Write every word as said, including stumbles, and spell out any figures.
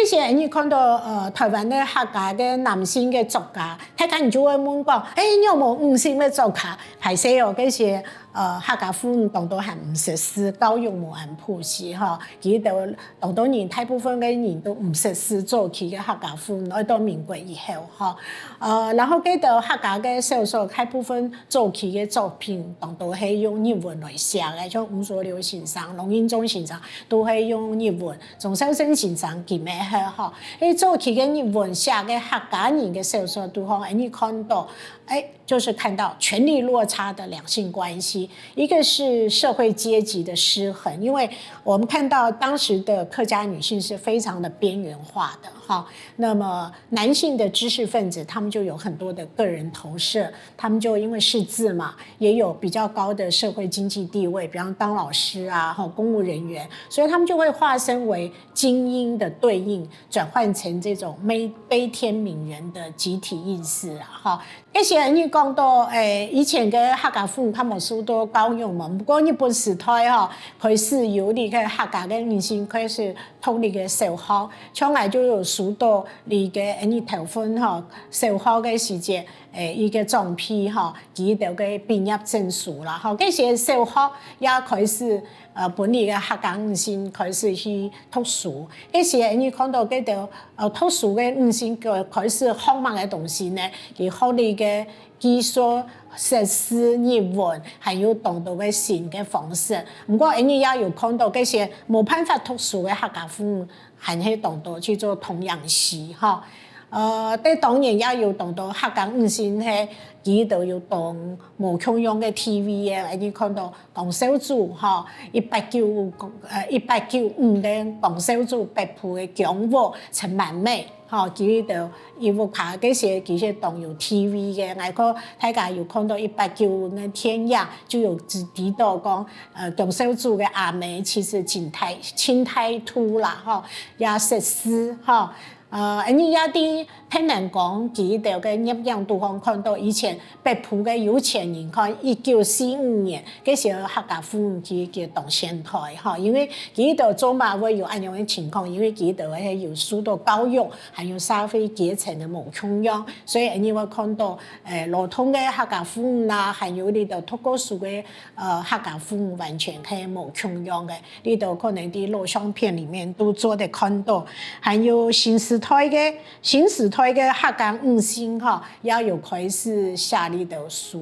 這時你看到呃台灣个客家个男性个作家，大家你就會問講，欸，你有無女性个作家？歹勢哦，這時呃客家婦女當多還毋識字，教育無恁普及吼，其實都當多人，大部分个人都毋識字早期个客家婦女，愛到民國以後吼。呃，然後這兜客家个小說，大部分早期个作品當多係用日文來寫个，像吳濁流先生、龍瑛宗先生都係用日文。 鍾肇政先生佢乜係吼，欸，早期个日文寫个客家人个小說肚項，欸，你看到，欸，就是看到權力落差的兩性關係，一個是社會階級的失衡，因為我們看到當時的客家女性是非常的邊緣化的哈，那麼男性的知識分子，他們就有很多的個人投射，他們就因為識字嘛，也有比較高的社會經濟地位，比方當老師啊，吼，公務人員，所以他們就會化身為 精英的對應，轉換成這種悲悲天憫人的集體意識啊，哈。這時你講到，欸，以前个客家婦女較無受到教育嘛，毋過日本時代吼，開始有這个客家个女性開始讀這个小學，像𠊎就有收到這个，欸，你頭份吼，小學个時節，欸，一个獎牌吼，佢兜个畢業證書啦，吼，這時小學也開始，呃，分這个客家女性開始去 讀書。這時你看到這兜呃讀書个女性个開始學麼个東西呢？佢學這个技術、識字、日文，還有當多个新个方式。毋過，𠊎也有看到這時無辦法讀書个客家婦女，還係當多去做童養媳吼。呃，這當然也有當多客家女性係，佢兜有當無共樣个地位个，𠊎看到 江少祖吼，一八九五，呃，一八九五年江少祖北埔个江屋陳滿妹吼，佢兜一屋下這時其實當有地位个。𠊎看大家有看到一八九五年電影，就有知知道講，呃，江少祖个阿姆其實真大，真大度啦吼，也識字吼。 呃，𠊎也在天南講佢兜个攝影肚項看到以前北埔个有錢人，看一九四五年，這時客家婦女佢佢當現代吼，因為佢兜做麼會有恁樣个情況，因為佢兜係有受到教育，還有社會階層个無共樣，所以𠊎會看到，欸，勞動个客家婦女啊，還有這兜讀過書个，呃，客家婦女完全係無共樣个。 這兜可能在老相片裡面都做得看到。還有新時代个，新時代个客家女性吼，也有開始寫這兜書。